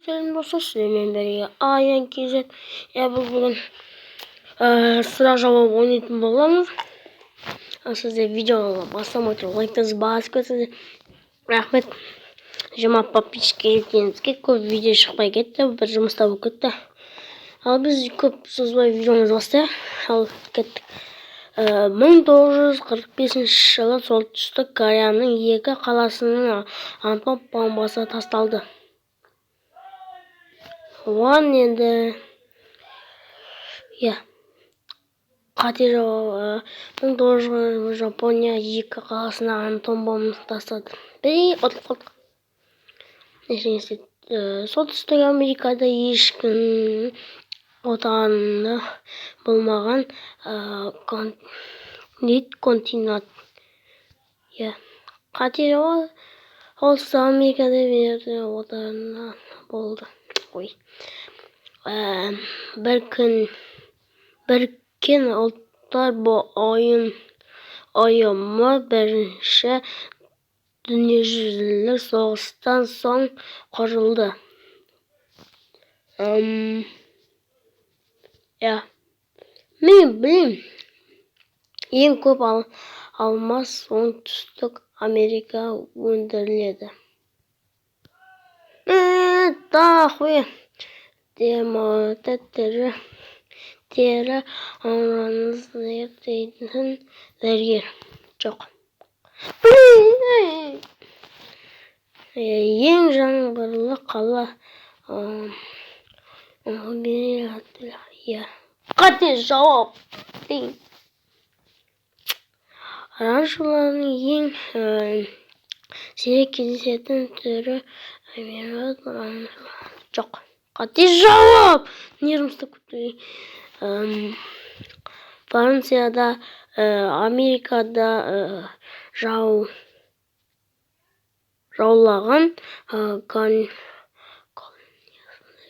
Сәлем, достар, сіздермен бірге Аян KZ. Иә, біз бүгін сұрақ жауап ойнайтын боламыз. Ал сіздер видеоны бастамай тұрып лайктарыңызды басып кетсеңіздер. Рахмет. 20 подписчикке жеткенімізге көп видео шықпай кетті, бір жұмыста болып кетті. Ал біз көп созбай видеомызды бастайық. Ал кеттік. 1945 жылы Солтүстік Кореяның екі қаласының атом бомбасы тасталды. Оған енді, иә, қате жауап. 1900 Жапония екі қаласына атом бомбасын тастады. Бір ұтылып қалдық. Ештеңе істеді. Солтүстік Америкада ешкім отаны болмаған континент. Иә, қате жауап. Солтүстік Америкада отаны болды. Ой. Біріккен Ұлттар Ұйымы Бірінші дүниежүзілік соғыстан соң құрылды. Иә. Мен білмеймін. Ең көп алмас Оңтүстік Америка өндіріледі. Тахуя. Тері ауруын зерттейтін дәрігер. Жоқ. Блин. Ең жаңбырлы қала. Иә. Қате жауап. Блин. Оранжевалардың ең сирек кездесетін түрі. Жоқ. Қате жауап. Нервім ұстап кетті. Францияда, Америкада жаулаған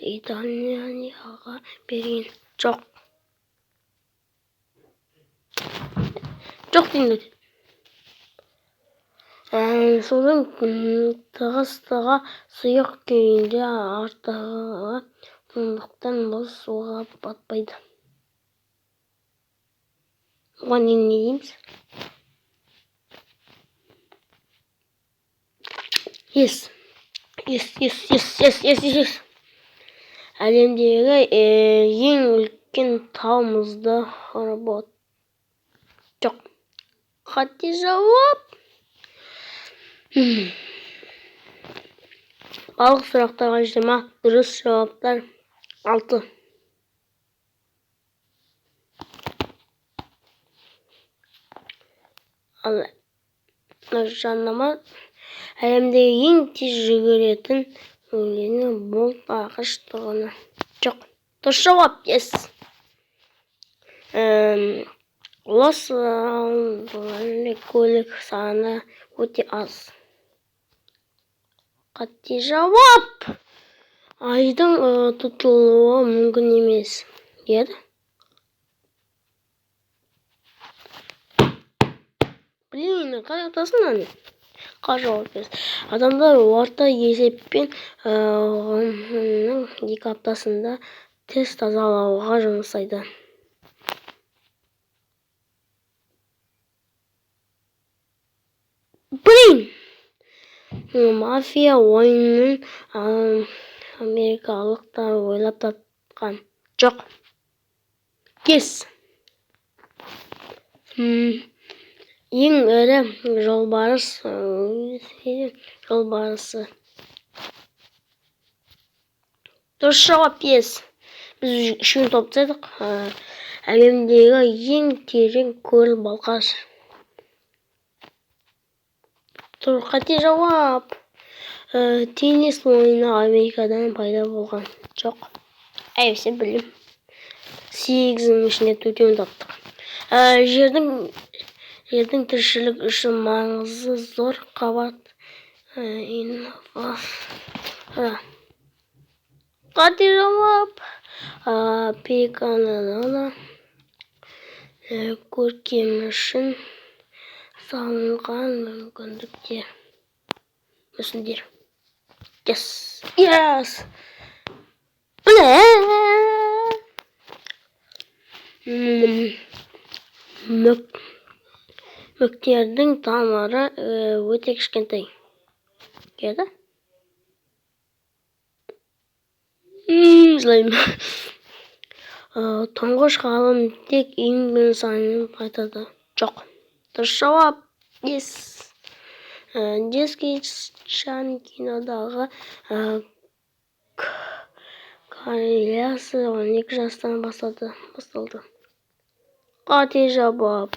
Италияға берген. Жоқ. Жоқ деймін. Судың тығыздығы сұйық күйінде артығы, сондықтан мұз суға батпайды. Оған енді не дейміз? Yes. Yes, yes, yes, yes, yes, yes. Әлемдегі ең үлкен тау мұзды робот. Жоқ. Қате жауап. Барлық сұрақтарға 20 дұрыс жауаптар 6. Ал жарнама. Әлемдегі ең тез жүгіретін өлеңі Болт ағаш тұғыны. Жоқ. Дұрыс жауап. Yes. Лос көлік саны өте аз. Қате жауап. Айдың тұтылуы мүмкін емес. Еді. Блин, қалай ұтасың аны? Қалай жауап бересің? Адамдар орта есеппен ғұмырының 2 аптасында тіс тазалауға жұмсайды. Блин! Мафия ойынын америкалықтар ойлап тапқан. Жоқ. Кес. Ең ірі жолбарыс жолбарысы. Дұрыс жауап, yes. Біз үшеуін тауып тастадық. Әлемдегі ең терең көл Балқаш. Тұр, қате жауап. Теннис ойыны Америкадан пайда болған. Жоқ. Әй, сен білем. 8-інің ішінде 4-еуін таптық. Жердің тіршілік үшін маңызы зор қабат. Қате жауап. Пеканада көркем үшін салынған мүмкіндіктер. Мүсіндер. Yes. Yes. Бля. Мүк, мүктердің тамыры өте кішкентай. Келді? Жылаймын. Тұңғыш ғалым тек еңбегін санын айтады. Жоқ. Дұрыс жауап. Yes. Джеки Чан кинодағы карьерасы 12 жастан басталды. Қате жауап.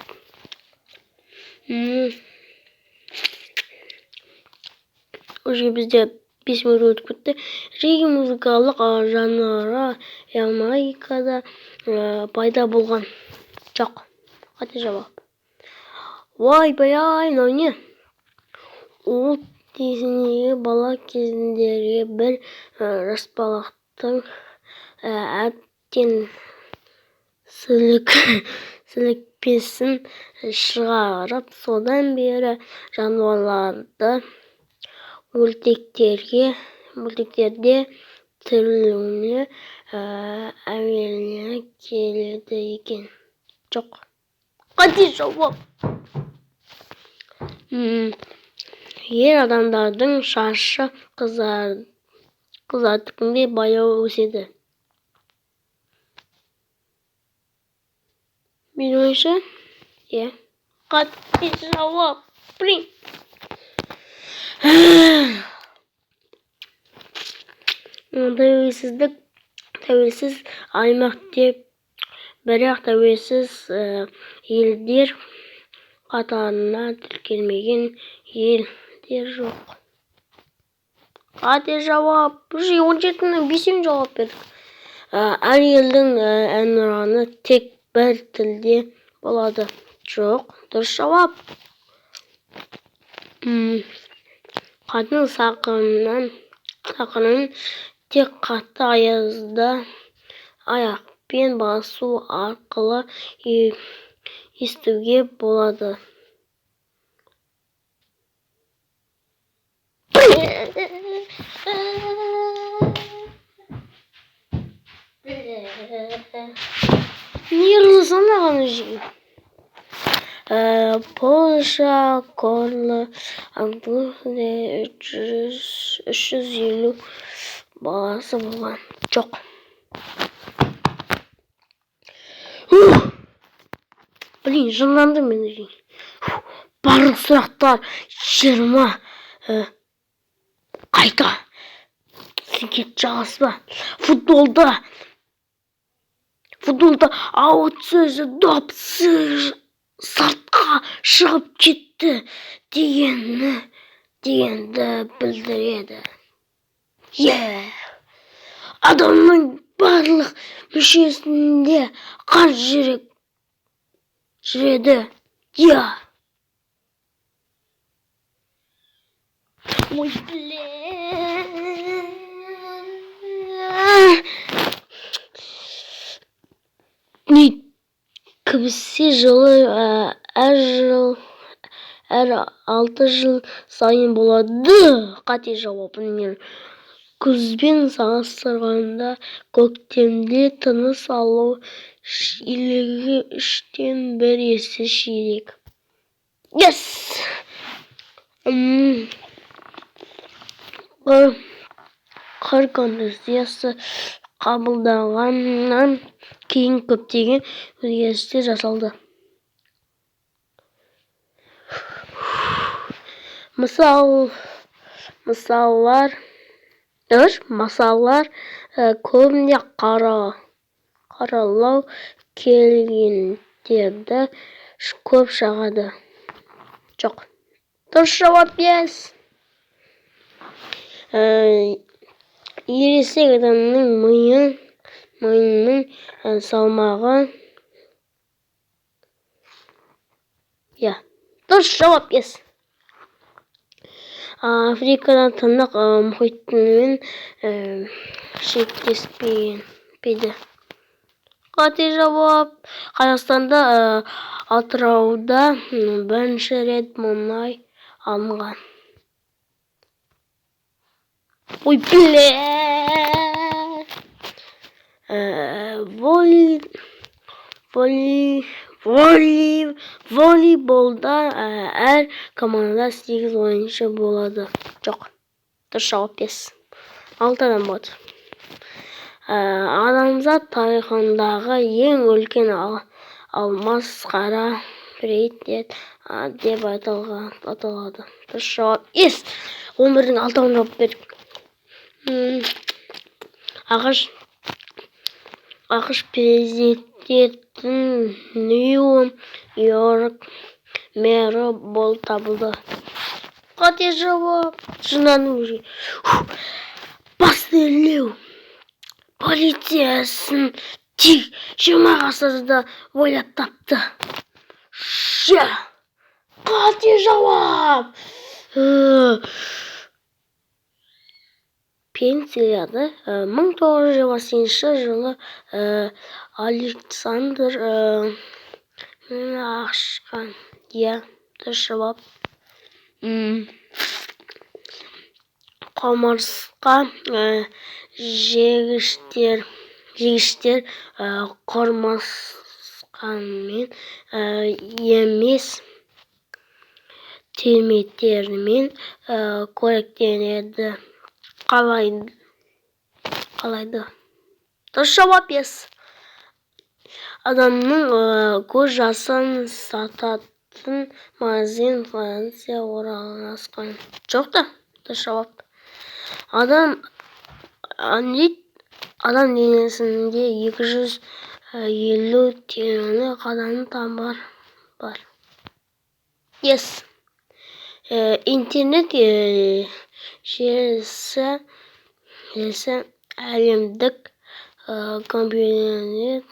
Уже бізде 5 минут өтіп кетті. Регги музыкалық жанры Ямайкада пайда болған. Жоқ. Қате жауап. Ой, бай, мынау не? Ол кезіндегі бала кезіндегі бір жас әбден сілікпесін шығарып, содан бері жануарларды мультиктерде түрлі әуеліне келеді екен. Жоқ. Қате жауап. Ер адамдардың шашы қыздардікіндей баяу өседі. Менің ойымша, иә. Қате жауап. Блин. Тәуелсіздік тәуелсіз аймақ деп, бірақ тәуелсіз елдер қатарына тіркелмеген елдер жоқ. Қате жауап. Уже 17-нің бесеуін жауап бердік. Әр елдің әнұраны тек бір тілде болады. Жоқ. Дұрыс жауап. Қатын сақынын тек қатты аязда аяқпен басу арқылы естуге болады. Не ұрсана же. Польша королі Англияда 350 баласы болған. Жоқ. Блин, жынландым мен уже. Барлық сұрақтар 20 қайта. Сен кетіп жағасыз ба? Футболда аут сөзі доп сыртқа шығып кетті дегенді білдіреді. Е! Адамның барлық мүшесінде қан жүреді. Я. Ой, блин. Не кібісе жылы әр 6 жыл сайын болады. Қате жауап. Мен күзбен салыстырғанда көктемде тыныс алу жиілігі үштен бір есе жиірек. Yes! Қыр Конституциясы қабылданғаннан кейін көптеген өзгерістер жасалды. Мысалдар көбіне қаралау келгендерді көп жағады. Жоқ. Дұрыс жауап yes. Ересек адамның миының салмағы. Иә. Дұрыс жауап yes. Африкада Тынық мұхитымен шектеспейді. Қате жауап. Қазақстанда Атырауда бірінші рет мұнай алынған. Ой, бля. Волейболда әр командада сегіз ойыншы болады. Жоқ. Дұрыс жауап бес. Алты адам болады. Адамзат тарихындағы ең үлкен алмаз қара пирит деп аталады. Дұрыс жауап yes. 11-дің алтауын жауап бердік. АҚШ президенті Нью Йорк мэрі болып табылды. Қате жауап. Жындану уже. Басты полициясын тек 20 ғасырда ойлап тапты. Ша. Қате жауап. Пенициллинді 1928 жылы Александр ашқан. Иә, дұрыс жауап. Құмырсқа жегіштер құмырсқамен емес, термиттермен қоректенеді. Қалайды. Дұрыс жауап yes. Адамның көз жасын сататын магазин Франция орналасқан. Жоқ та, дұрыс жауап. Адам денесінде 250 триллион қан тамыр бар. Yes. Интернет желісі әлемдік компьютерлік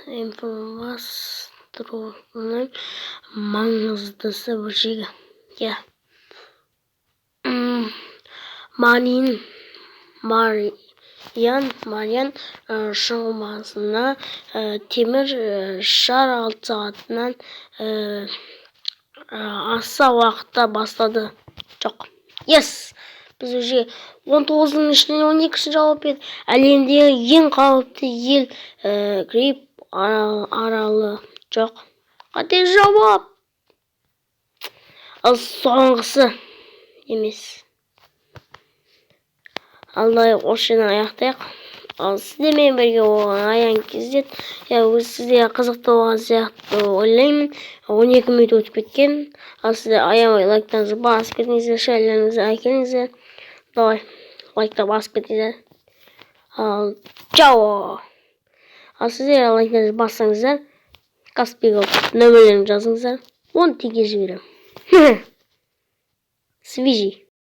инфраструктураның маңызды бөлшегі. Иә. Мариан шұңғымасына темір шар 6 сағаттан аса уақытта бастады. Жоқ. Yes. Біз уже 19-ның ішінен 12-сін жауап бердік. Әлемдегі ең қауіпті ел Кариб аралы. Жоқ. Қате жауап. Ал соңғысы емес. Алдай осы жерден аяқтайық. Ал сіздермен бірге болған Аян KZ. Иә, өз сіздерге қызықты болған сияқты ойлаймын. 12 минут өтіп кеткен. Ал сіздер аямай лайктарыңызды басып кетіңіздер, шерлеріңізді әкеліңіздер. Давай, лайкта басып кетіңіздер. Ал, чао! Ал сіздер лайктарыңызды бассаңыздар, Каспиге нөмірлерін жазыңыздар. 10 теңге жіберемін. Свежий.